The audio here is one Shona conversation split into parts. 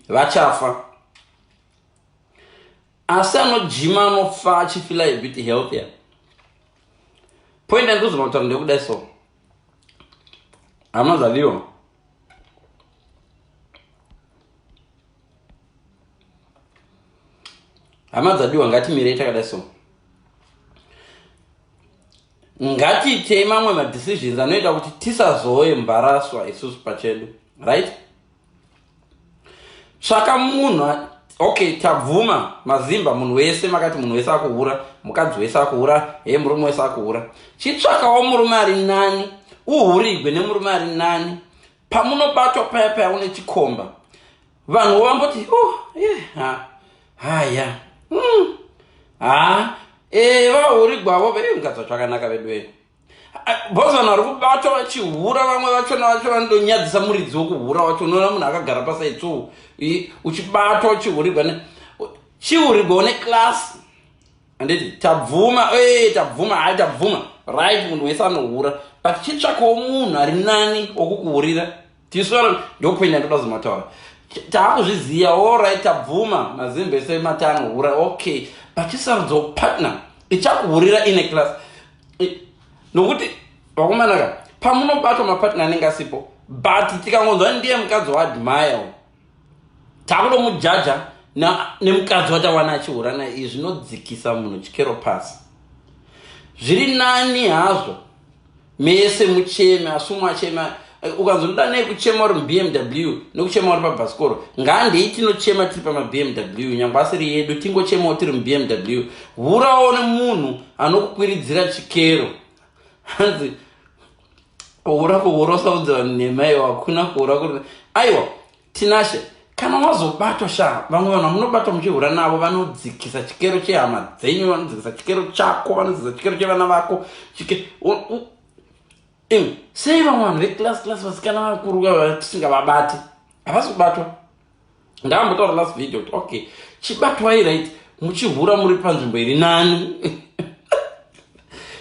Vachafa. Asi anojima anofa achifila a bit healthier. Point yandikuzama kutaura ndekudai so. Hama dzadiwa. Hama dzadiwa ngatimirei takadai so. Ngatiitei mamwe madecisions anoita kuti tisazoembaraswa isusu pachedu, right? Tsvaka munhu. Okay, tabvuma mazimba, munhu wese makati munhu wese akuhura, mukadzi wese akuhura, he murume wese akuhura. Chitsvakawo murume ari nani, uhurigwe nemurume ari nani. Pamunobatwa paya paya une chikomba, vanhu vamboti oh, yeah, ha, haya ha e vahurigwavo mukadzi wacho akanaka vedu vedu. Bhozi vanhu vari kubatwa vachihura, vamwe vachona vacho vanotonyadzisa muridzi wokuhura wacho. Unoona munhu akagara pasaitso uchibatwa uchihurirwa, chihurirwa une class. Handiti tabvuma? E tabvuma, hai tabvuma, right? Munhu wese anohura, but chitsvakawo munhu ari nani wokukuhurira. Tisoro ndopoint yandoda zomataura. Taakuzviziva, allright, tabvuma mazimba ese mati anohura, okay, but chisarudzawo partner ichakuhurira ine class, nokuti vakomanaka pamunobatwa mapartner anenge asipo, but tikangonzwa ndiye mukadzi waadmire, takutomujaja nemukadzi watawana achihura naye. Izvi zvinodzikisa munhu chikero pasi. Zviri nani hazvo mese mucheme, asi umwe achema. Ukanzonoda nei kuchema uri muBMW nekuchema uri pabhasikoro? Ngandei tinochema tiri pamaBMW, nyange asiri yedu, tingochemawo tiri muBMW. Hurawo nemunhu anokukwiridzira chikero. Hanzi kuhura, kuhura usaudza vanhu nhema iwo. Hakuna kuhura kuri, aiwa Tinashe. Kana wazobatwa sha, vamwe vanhu vamunobatwa muchihura navo vanodzikisa chikero chehama dzenyu, vanodzikisa chikero chako, vanodzikisa chikero chevana vako. Imi sei vamwe vanhu veclass class, vasikana vakuru tisingavabati? Havasi kubatwa. Ndakambotaura last video kuti okay, chibatwai, right, muchihura muri panzvimbo iri nani.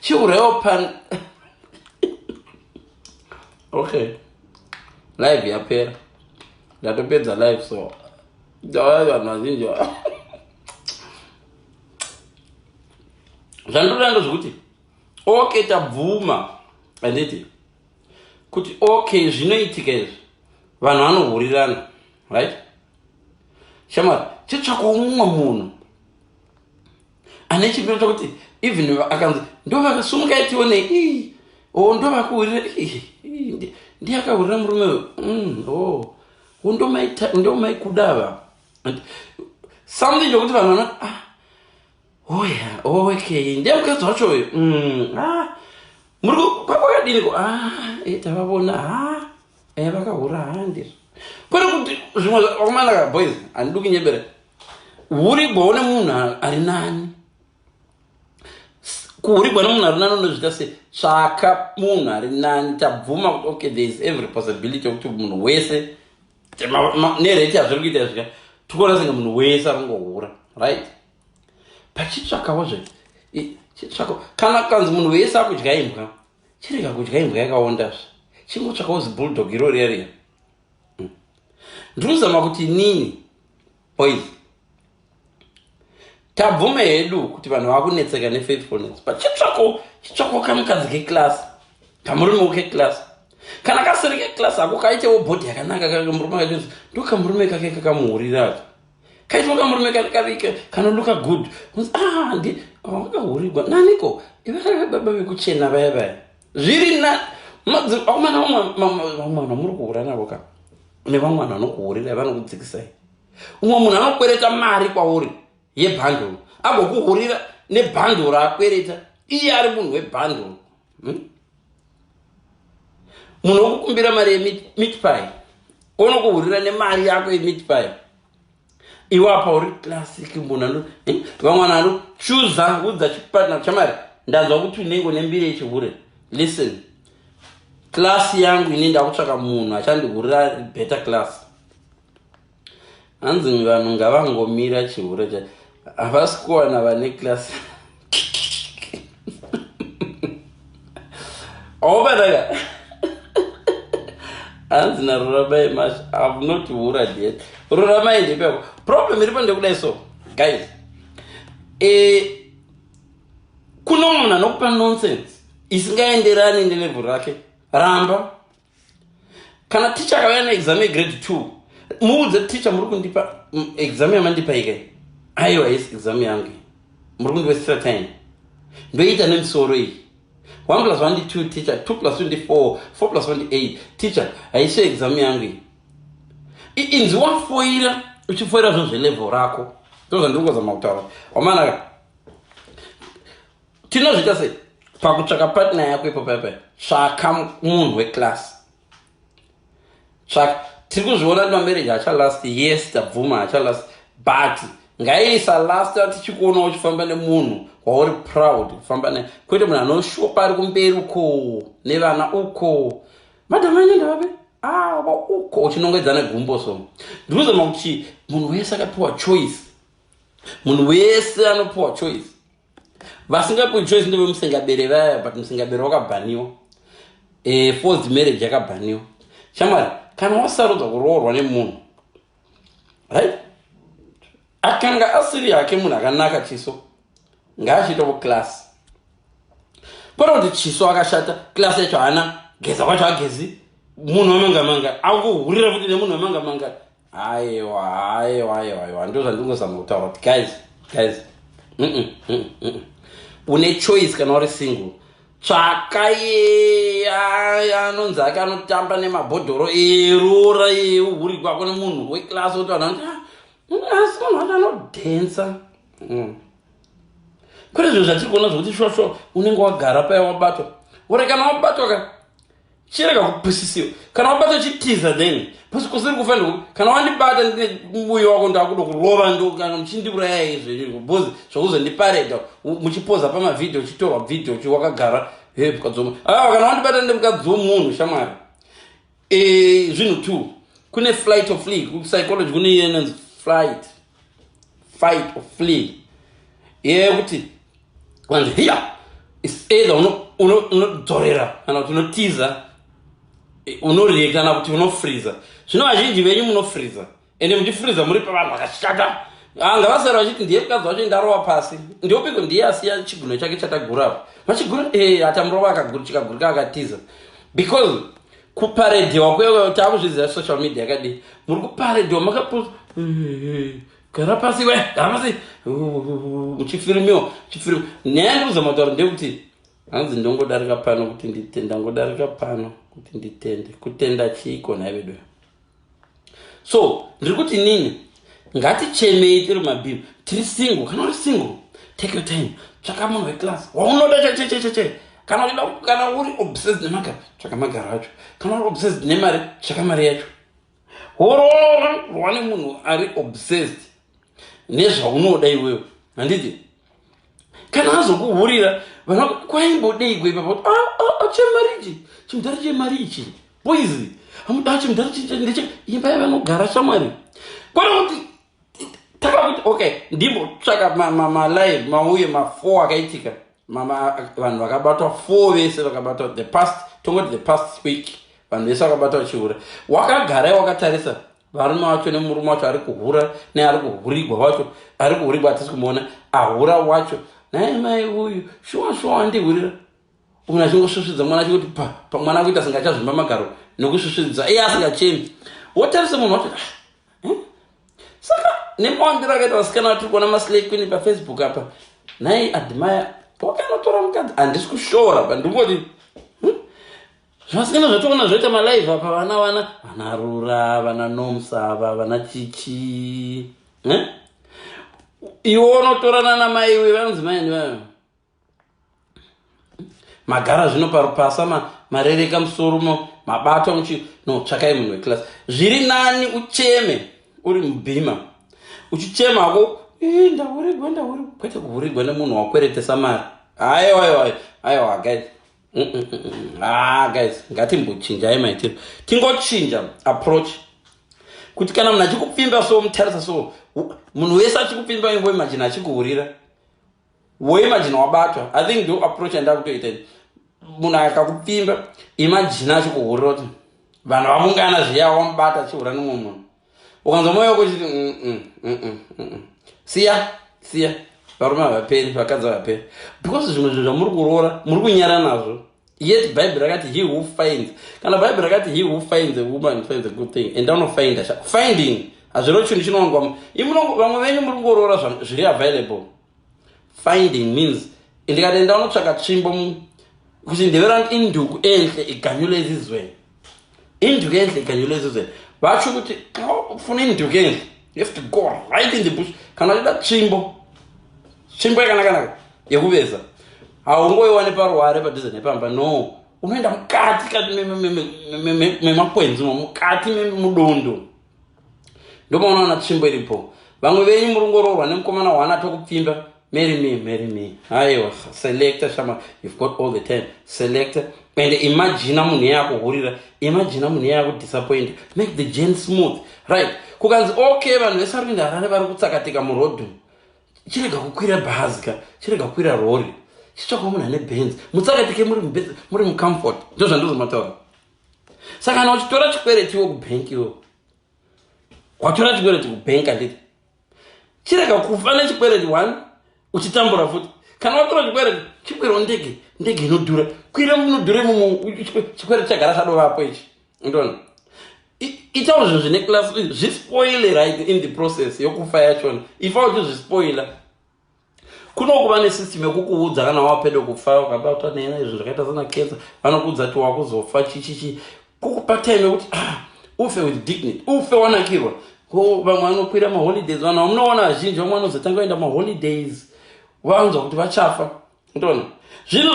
Chihuraiwo pan okay, live yapera, ndatopedza live. So ndava vanhu vazhinji, zvandoda ndozvekuti okay, tabvuma, handiti, kuti okay, zvinoitika izvi, vanhu vanohurirana, right? Shamwari, chitsvakawo mumwe munhu ane chipiro chokuti even akanzi ndovakasumuka tione ii o ndovakuhurira, ndiye akahurira murume uyu, o ndomaikudava something chokuti vanhu vanoti, ah, oya, okay, ndiye mukadzi wacho uyu. Ah, muri kwakadiniko? Ah, tavavona, ah, vakahura, ha ndizvo. Kwete kuti zvimwe vakomanaka. Boys, handidi kunyebera. Hurigwawo nemunhu ari nani. Kuhurigwa nemunhu ari nani unozviita se tsvaka munhu ari nani. Tabvuma kuti okay, there is every possibility yekuti munhu wese nerate yazviri kuita zvika, tikuona senge munhu wese ari kungohura, right? Pachitsvakawo zve, chitsvaka. Kana kanzi munhu wese akudya imbwa, chirega kudya imbwa yakaondazve, chingotsvakawo zibulldog iro riya riya. Ndiri kuti nini, boys, tabvume hedu kuti vanhu vakunetseka nefaithfulness, but chitsvako, chitsvako kamukadzi keclass, kamurume keclass. Kana kasiri keclass ako, kaitewo body yakanaka, kamurume kacho ndo kamurume kake kakamuhurira, kaitwa kamurume kanolooka good. Ah, ndi wakahurirwa naniko? Ivakave baba vekuchena vaya vaya. Zviri na vakomana, vamwe vanhu muri kuhura navo ka, nevamwe vanhu vanokuhurira vanokudzikisai. Umwe munhu anokwereta mari kwauri yebundle, agokuhurira nebundle raakwereta iye ari munhu webundle, Munhu wokukumbira mari yemeat pie unokuhurira nemari yako yemeat pie. Iwe apa uri classic munhu. Vamwe vanhu anochuza udza chipartner chamari, ndanzwa kuti unenge une mbiri yechihure. Listen, class yangu ini ndakutsvaka munhu achandihurira better class. Hanzi vanhu ngavangomira chihure cha, havasi kuwana vane class. Obanaka, hanzi narurabai mash, I've not hurad yet. Ruramai ndepeko. Problem iripo ndekudai so guys, kuno munhu anokupa nonsense isingaenderani nelevel rake, ramba. Kana ticha akauya neexam yegrade 2, muudze, "Ticha, muri kundipa exam yamandipa ikai, aiwa, isi exam yangu, muri kundiwastira time. Ndoita nemusoro iyi. 1 plus 1 ndi 2, teacher. 2 plus 2 ndi 4, 4 plus 1 ndi 8. Teacher, haisi exam yangu iyi." Inzi wafoira, uchifoira zvo zvelevel rako. Ndo zvandiri kuzama kutaura, wamanaka. Tinozviita sei pakutsvaka partner yako ipo paipai? Tsvaka munhu weclass, tsvaka. Tiri kuzviona kuti mamarriage hachalast. Yes, tabvuma, hachalast, but ngaisa lasta tichikuona uchifamba nemunhu wauri proud kufamba naye, kwete munhu anoshopa ari kumberi uko nevana uko, "Madam ane ndavape ava uko," uchinongedza negumbo. So ndikuzama kuti munhu wese akapiwa choice, munhu wese anopiwa choice. Vasingapiwi choice ndevemusengabere vaya, but musengabere wakabhaniwa, forced marriage yakabhaniwa. Shamwari, kana wasarudza kuroorwa nemunhu, right, akanga asiri hake munhu akanaka chiso, ngaachiitawo class, kwete kuti chiso akashata, class yacho haana, geza kwacho agezi, munhu wamangamanga, akuhurira futi nemunhu wamangamanga. Aiwa, aiwa, aiwa, aiwa, ndo zvandingozama kutaura kuti guys, guys, Une choice. Kana uri single, tsvaka anonzi ake anotamba nemabhodhoro erora, euhuri kwako nemunhu weclass, kuti vanhu vanoti, "Ah, asi munhu wacho anodhensa." Kwete zvinhu zvatiri kuona zvokuti shosho unenge wagara paya wabatwa uri. Kana wabatwa ka, chirega kupusisiwa. Kana wabatwa, chitiza then pasi kusiri kufanira. Kana wandibata ndine muyo wako, ndakuda kurova, ndo kana muchindiuraya izvezvi, because zvokuzondipareda muchipoza pamavhidhio, uchitorwa vhidhio wakagara he mukadzi womunhu. Aiwa, kana wandibata ndine mukadzi womunhu, shamwari, zvinhu two: kune flight or flee. Kupsychology kune iye inonzi flight, fight or flee, yekuti vanzi hiya, is either unodzorera kana kuti unotiza, unoreacta kana kuti unofreeza. Zvino vazhinji venyu munofreeza, ende muchifreeza muri pavanhu vakashata. Ngavasara vachiti ndiye mukadzi wacho, ndarova pasi, ndiopiko, ndiye asiya chiguno chake chatagura apa, machigura, atamurova, chikagurika, akatiza, because kuparedhiwa kwewe taakuzviziva. Social media yakadii? Muri kuparedhiwa makapo, gara pasi we, gara pasi, muchifirimiwa, muchifirimiwa. Nyaya ndikuzama kutaura ndeyekuti hanzi ndongodarika pano kuti nditende, ndangodarika pano kuti nditende. Kutenda chiiko nhai vedu? So ndiri kuti nini, ngatichemei tiri mabhiri, tiri single. Kana uri single, take your time, tsvaka munhu weclass waunoda chechecheche. Kana uchida, kana uri obsessed nemagaro, tsvaka magaro acho. Kana uri obsessed nemari, tsvaka mari yacho. Worora rwane munhu ari obsessed nezvaunoda iwewe, handiti? Kana azokuhurira, vana kwaimbodei ipapo? Chemari ichi, chimudhara chemari ichi, boys, hamuda chimudhara ndeche imba yavanogara, shamwari. Kwete kuti takakuti okay, ndimbotsvaka malive mauye ma4 akaitika, vanhu vakabatwa 4, vese vakabatwa the past, tongoti the past week, vanhu vese vakabatwa vachiura. Wakagarai wakatarisa varume vacho nemurume wacho ari kuhura neari kuhurigwa wacho. Ari kuhurigwa hatisi kumuona, ahura wacho, "Nai mai uyu, shuwa shuwa wandihurira." Munhu achingosvisvidza mwana, achingoti pa pamwana, kuita singachazvimba magaro nekusvisvidza, iye asingachemi. Wotarisa munhu wacho, ah, eh? Saka nemawandiro akaita vasikana vatiri kuona maslay queen paFacebook apa, nhai Admire wakanotora mukadzi. Handisi kushora, pa ndingoti Zvasikana zvatoona zvoita malive apa, vana vana vana Rura, vana Nomsava, vana Chichi, eh? Iwe unotorana namaiwe vanonzi maini vayo, magara zvino parupasa, marereka musoro, mabatwa muchi. No, tsvakai munhu weclass. Zviri nani ucheme uri mubhima, uchichema hako, "Ndahurigwa, ndahurigwa," kwete kuhurigwa nemunhu wakweretesa mari. Aiwa, aiwa, aiwa, guys. Ah guys, ngatimbochinjai maitiro, tingochinja approach, kuti kana munhu achikupfimba so, mutarisa so, munhu wese achikupfimba, imboimagine achikuhurira, woimagine wabatwa. I think ndo approach yandakutoita. Munhu akakupfimba, imagine achikuhurira, kuti vanhu vamungana zviya, wamubata achihura nemumwe munhu. Ukanzwa moyo wako uchiti siya, siya. Varume havaperi, vakadzi havaperi, because zvimwe zvinhu zvamuri kuroora muri kunyara nazvo. Yet Bhaibheri rakati, "He who finds," kana Bhaibheri rakati, "He who finds a woman finds a good thing," and anofinda, finding hazviro chinhu chinowanikwa. Vamwe venyu muri kungoroora zviri available. Finding means ndikati enda unotsvaka tsvimbo kuti ndevera, induku enhle iganyule ezizweni, induku enhle iganyule ezizweni. Vatsho kuti ufuna induku enhle, you have to go right in the bush. Kana uchida tsvimbo, tsvimbo yakanakanaka yekuveza, haungoiwani paruware padhuze nepamba. No, unoenda mukati kati memakwenzi, mukati memudondo, ndopaunoona tsvimbo iripo. Vamwe venyu muri ngoroorwa nemukomana wana tokupfimba. Marry me, marry me. Aiwa, selecta shama, you've got all the time. Selecta and imagina munhu yakuhurira, imagina munhu yakudisappoint. Make the journey smooth, right? Kukanzi okay, vanhu vese vari kuenda Harare vari kutsakatika murodhu, chirega kukwira bhazi ka, chirega kukwira rori, chitsvaka munhu ane Benzi, mutsakatike muri mucomfort. Ndo zvandozomataura. Saka kana uchitora chikweretiwo kubhenki, iwo watora chikwereti kubhenki, handiti? Chirega kufa nechikwereti one uchitambura futi. Kana watora chikwereti, chikwirawo ndege, ndege inodhura, kwira munodhura imomo. Chikwereti chagara chadovapo ichi, ndona itawo zvinhu zvine class. Zvispoile right in the process yokufa yachona. Ifa uchizvispoila. Kunokuva nesystem yekukuudza kana wapedo kufa, ukabatwa nena izvo zvakaita sana cancer, vanokuudza kuti wakuzofa chichichi, kukupa time yekuti, ah, ufe with dignity, ufe wanakirwa. Ko vamwe vanokwira maholidays, vanhu vamunoona vazhinji, vamwe vanozotanga kuenda maholidays vanzwa kuti vachafa. Ndona zvinhu.